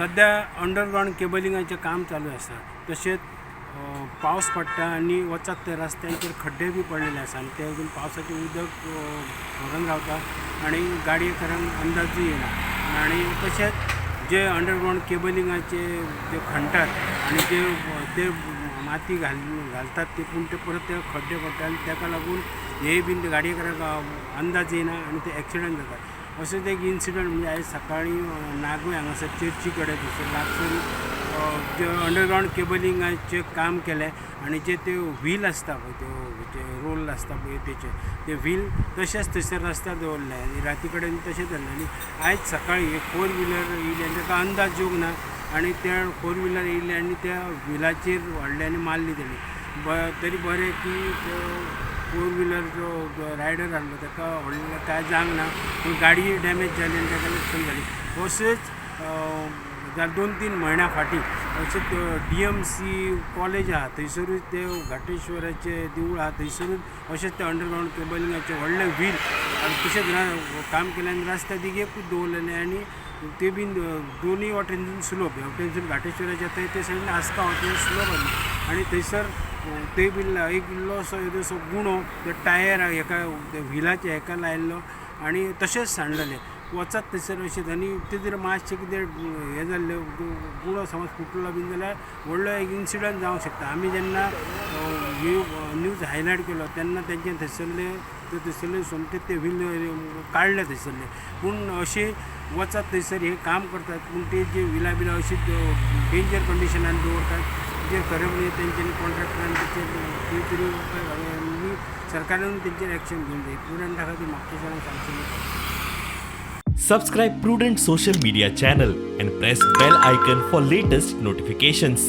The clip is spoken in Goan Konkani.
सद्या अंडरग्रावंड केबलिंगाचें काम चालू आसा. तशेंच पावस पडटा आनी वचत ते रस्त्यांचेर खड्डे बी पडलेले आसा आनी ते पावसाचें उदक भरून रावता आनी गाडयेकारांक अंदाजूय येना. आनी तशेंच जे अंडरग्रावंड केबलिंगाचे जे खणटात आनी जे ते माती घालतात ते, पूण ते परत ते खड्डे पडटा आनी ताका लागून हे बीन गाडयेकारांक अंदाज येना आनी ते एक्सिडंट जाता. अशेंच एक इन्सिडंट म्हणजे आयज सकाळीं नागवे हांगासर चर्ची कडेन थंयसर लागसून जे अंडरग्रावंड केबलिंगाचें काम केलें आनी जे ते व्हील आसता पळय, ते रोल आसता पळय तेचे, ते व्हील तशेंच थंयसर रस्त्यार दवरले आनी राती कडेन तशेंच जालें. आनी आयज सकाळीं एक फोर व्हिलर येयली आनी ताका अंदाज येवंक ना आनी त्या फोर व्हिलर येयली आनी त्या व्हिलाचेर व्हडले आनी मारली तेणी. तरी बरें की फोर व्हिलर जो रायडर आहलो ताका व्हडलें कांय जावंक ना, पूण गाडी डॅमेज जाली आनी ताका लुकसाण जाली. अशेंच 2-3 म्हयन्या फाटीं अशेंच DMC college आहा थंयसरूय ते घाटेश्वराचें देवूळ आहा थंयसरूच अशेंच ते अंडरग्रावंड केबलिंगाचें व्हडलें व्हील आनी तशेंच काम केलें आनी रस्त्या देगेकूच दवरलेलें आनी ते बीन दोनूय वाटेनसून स्लोप, ह्या वटेनसून घाटेश्वराच्या थंय ते सायडीन आसगांव थंय स्लोप आसली आनी थंयसर थंय बीन एक इल्लोसो येदोसो गुणो ते टायर हेका व्हिलाच्या हेका लायल्लो आनी तशेंच सांडलेलें. वचत थंयसर अशेंच आनी ते जर मातशें कितें हें जाल्लें गुणो समज फुटलो बीन जाल्यार व्हडलो एक इन्सिडंट जावंक शकता. आमी जेन्ना न्यूज हायलायट केलो तेन्ना तेंचे थंयसरले ते थंयसरले सोमते ते व्हील काडले थंयसरले, पूण अशें वचत थंयसर हें काम करतात पूण ते जे व्हिलां बिलां अशीं डेंजर कंडिशनान दवरतात. जे खरें म्हणजे तेंच्यांनी कॉन्ट्रॅक्टरान तेचेर खंय तरी उपाय घालूंक जाय आनी सरकारान तेंचेर एक्शन घेवंक जाय. प्रुडंटा खातीर म्हापशेच्यान सांगचें. Subscribe Prudent Social Media channel and press bell icon for latest notifications.